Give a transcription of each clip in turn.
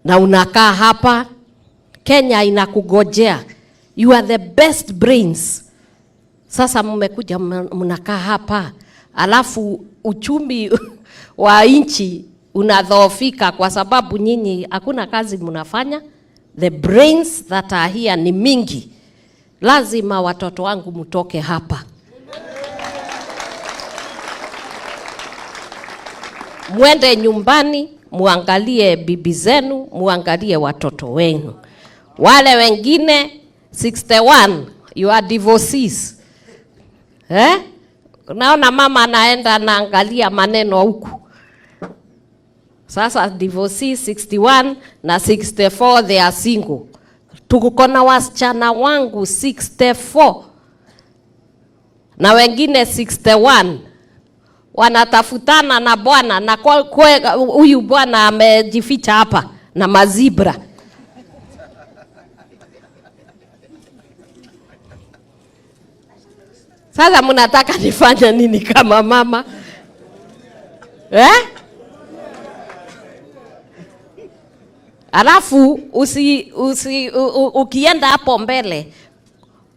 Na unakaa hapa, Kenya inakugojea. You are the best brains. Sasa mmekuja mnakaa hapa, alafu uchumi wa nchi unadhoofika kwa sababu nyinyi hakuna kazi mnafanya. The brains that are here ni mingi. Lazima watoto wangu mtoke hapa, mwende nyumbani, muangalie bibi zenu, muangalie watoto wenu. Wale wengine 61, you are divorcees. Eh? Unaona mama anaenda anaangalia maneno huku. Sasa divorcees 61 na 64, they are single. Tuko na wasichana wangu 64 na wengine 61 wanatafutana na bwana na huyu bwana amejificha hapa na mazibra. Sasa mnataka nifanye nini kama mama? Eh? Alafu ukienda hapo mbele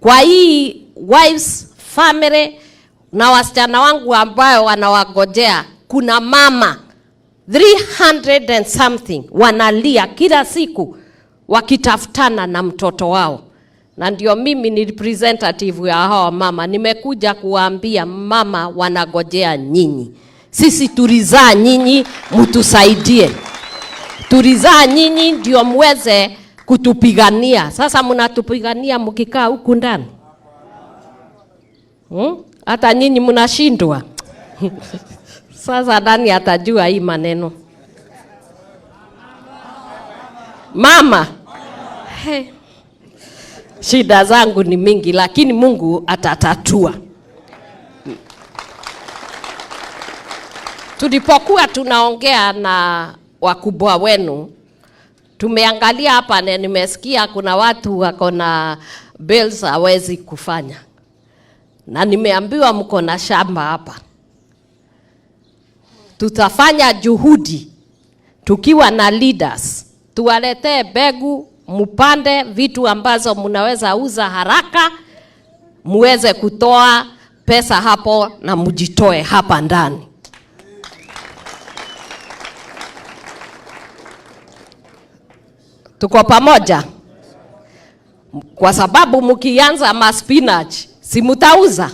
kwa hii wives family na wasichana wangu ambayo wanawagojea, kuna mama 300 and something wanalia kila siku wakitafutana na mtoto wao. Na ndio mimi ni representative ya hawa mama, nimekuja kuwaambia mama wanagojea nyinyi. Sisi tulizaa nyinyi, mtusaidie. Tulizaa nyinyi ndio muweze kutupigania. Sasa mnatupigania mkikaa huku ndani. Hata nyinyi mnashindwa. Sasa nani atajua hii maneno? Mama. Hey. Shida zangu ni mingi lakini Mungu atatatua. Tulipokuwa tunaongea na wakubwa wenu, tumeangalia hapa na nimesikia kuna watu wako na bills hawezi kufanya. Na nimeambiwa mko na shamba hapa. Tutafanya juhudi tukiwa na leaders, tuwaletee mbegu, mupande vitu ambazo mnaweza uza haraka, muweze kutoa pesa hapo na mjitoe hapa ndani. Tuko pamoja? Kwa sababu mkianza ma spinach si mtauza,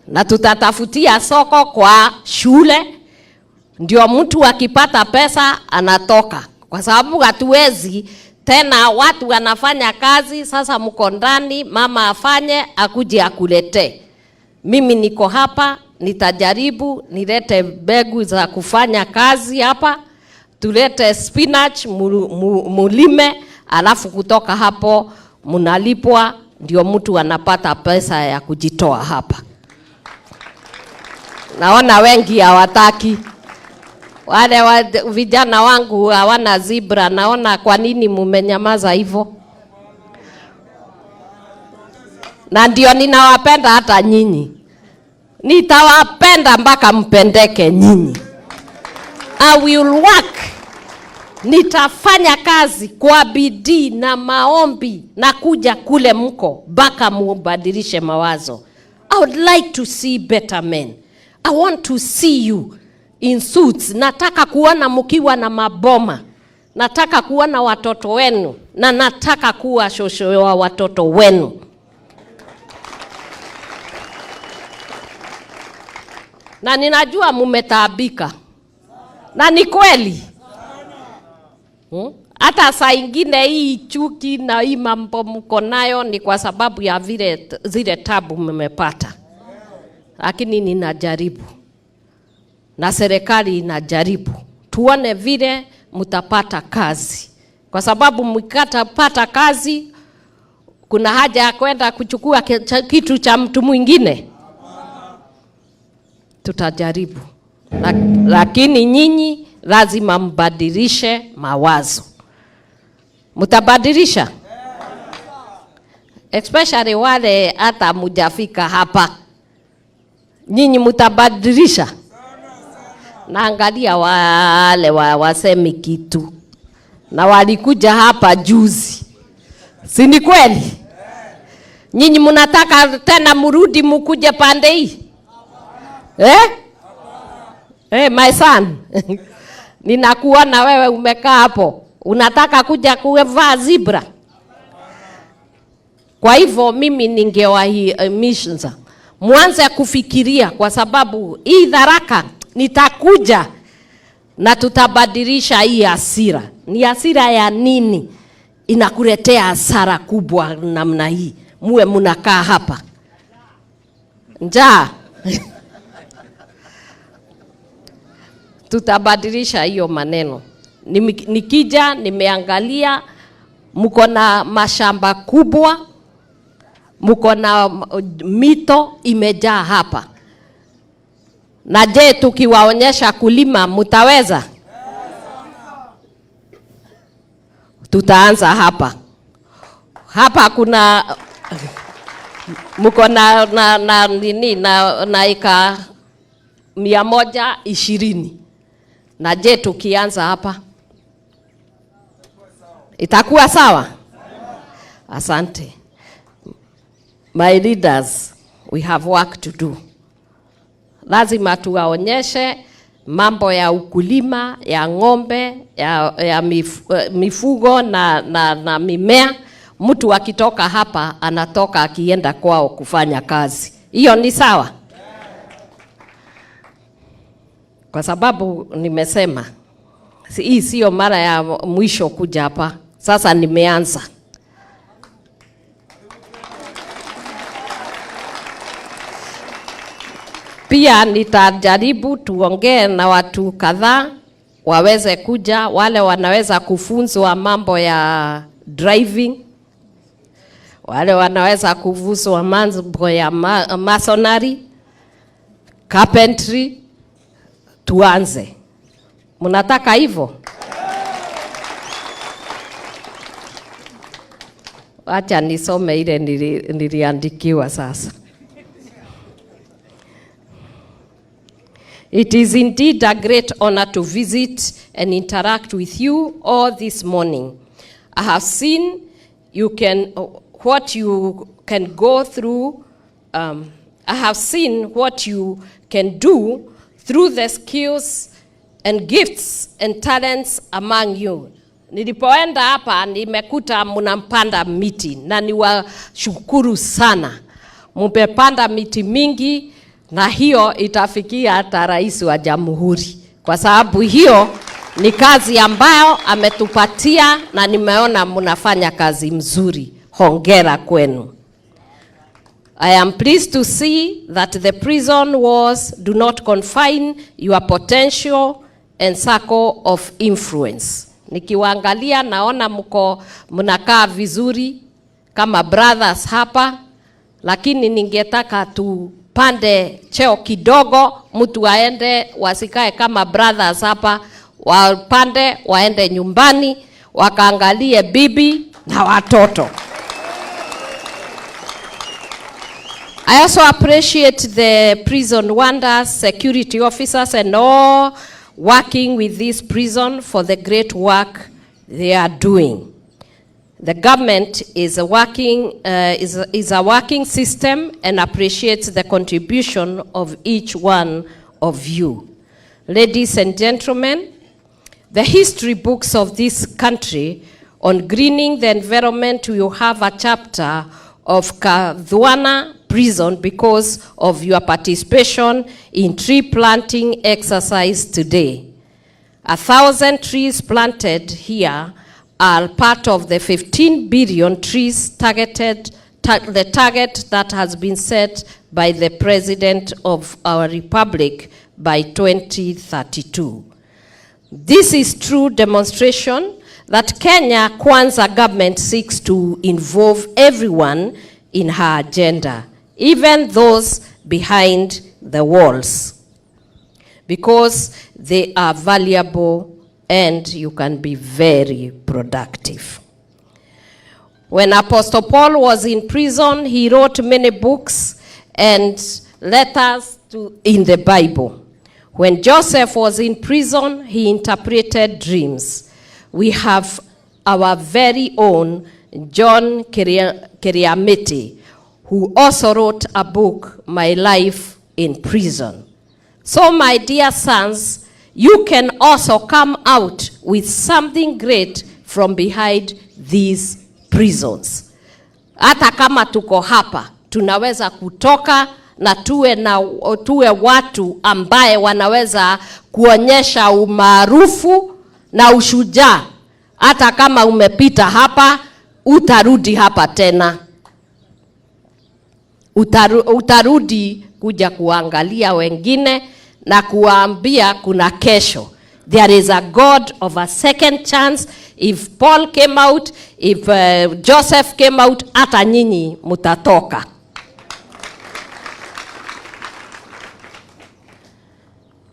na tutatafutia soko kwa shule, ndio mtu akipata pesa anatoka, kwa sababu hatuwezi tena, watu wanafanya kazi sasa, mko ndani, mama afanye akuje akuletee. Mimi niko hapa, nitajaribu nilete mbegu za kufanya kazi hapa, tulete spinach mulime, alafu kutoka hapo mnalipwa, ndio mtu anapata pesa ya kujitoa hapa. Naona wengi hawataki. Wale vijana wangu hawana zibra, naona kwa nini mumenyamaza hivyo? Na ndio ninawapenda hata nyinyi. Nitawapenda mpaka mpendeke nyinyi. I will work. Nitafanya kazi kwa bidii na maombi na kuja kule mko mpaka mubadilishe mawazo. I would like to see better men. I want to see you in suits. Nataka kuona mkiwa na maboma. Nataka kuona watoto wenu na nataka kuwa shosho wa watoto wenu. Na ninajua mumetaabika. Na ni kweli. Hata saa ingine hii chuki na hii mambo mko nayo ni kwa sababu ya vile zile tabu mmepata. Lakini ninajaribu. Na serikali inajaribu. Tuone vile mtapata kazi. Kwa sababu mkitapata kazi kuna haja ya kwenda kuchukua kitu cha mtu mwingine. Tutajaribu. Lakini nyinyi lazima mbadilishe mawazo. Mtabadilisha? Especially wale hata mujafika hapa. Nyinyi mtabadilisha? Naangalia wale wasemi kitu. Na walikuja hapa juzi, si ni kweli? Nyinyi mnataka tena murudi mukuje pande hii, eh? Hey, my son, ninakuona wewe umekaa hapo, unataka kuja kuvaa zebra. Kwa hivyo mimi ningewahimiza mwanze kufikiria, kwa sababu hii Tharaka nitakuja na tutabadilisha hii hasira. Ni hasira ya nini inakuletea hasara kubwa namna hii? Muwe mnakaa hapa njaa. Tutabadilisha hiyo maneno. Nikija nimeangalia mko na mashamba kubwa, mko na mito imejaa hapa. Na je, tukiwaonyesha kulima mutaweza? Tutaanza hapa. Hapa kuna mko na nini na eka 120. Na je, tukianza hapa itakuwa sawa? Asante. My leaders, we have work to do. Lazima tuwaonyeshe mambo ya ukulima, ya ng'ombe, ya mifugo na mimea. Mtu akitoka hapa anatoka akienda kwao kufanya kazi. Hiyo ni sawa? Kwa sababu nimesema hii sio mara ya mwisho kuja hapa. Sasa nimeanza. Pia nitajaribu tuongee na watu kadhaa waweze kuja, wale wanaweza kufunzwa mambo ya driving, wale wanaweza kufunzwa mambo ya masonry, carpentry. Tuanze. Mnataka hivyo? Acha nisome ile niliandikiwa sasa. It is indeed a great honor to visit and interact with you all this morning. I have seen what you can go through. I have seen what you can do through the skills and gifts and talents among you. Nilipoenda hapa nimekuta mnampanda miti na niwashukuru sana. Mmepanda miti mingi na hiyo itafikia hata rais wa jamhuri, kwa sababu hiyo ni kazi ambayo ametupatia na nimeona mnafanya kazi mzuri. Hongera kwenu. I am pleased to see that the prison walls do not confine your potential and circle of influence. Nikiwaangalia naona mko mnakaa vizuri kama brothers hapa, lakini ningetaka tupande cheo kidogo, mtu aende, wasikae kama brothers hapa, wapande waende nyumbani wakaangalie bibi na watoto. I also appreciate the prison wardens, security officers, and all working with this prison for the great work they are doing. The government is a working system and appreciates the contribution of each one of you. Ladies and gentlemen, the history books of this country on greening the environment will have a chapter of Kathwana Prison because of your participation in tree planting exercise today. 1,000 trees planted here are part of the 15 billion trees targeted, the target that has been set by the President of our Republic by 2032. This is true demonstration that Kenya Kwanza government seeks to involve everyone in her agenda, even those behind the walls, because they are valuable and you can be very productive. When Apostle Paul was in prison, he wrote many books and letters in the Bible. When Joseph was in prison, he interpreted dreams. We have our very own John Kiriamiti, who also wrote a book, My Life in Prison. So, my dear sons, you can also come out with something great from behind these prisons. Hata kama tuko hapa, tunaweza kutoka na tuwe watu ambaye wanaweza kuonyesha umaarufu na ushujaa. Hata kama umepita hapa, utarudi hapa tena. Utarudi kuja kuangalia wengine na kuwaambia kuna kesho. There is a God of a second chance. If Paul came out, if Joseph came out, hata nyinyi mutatoka.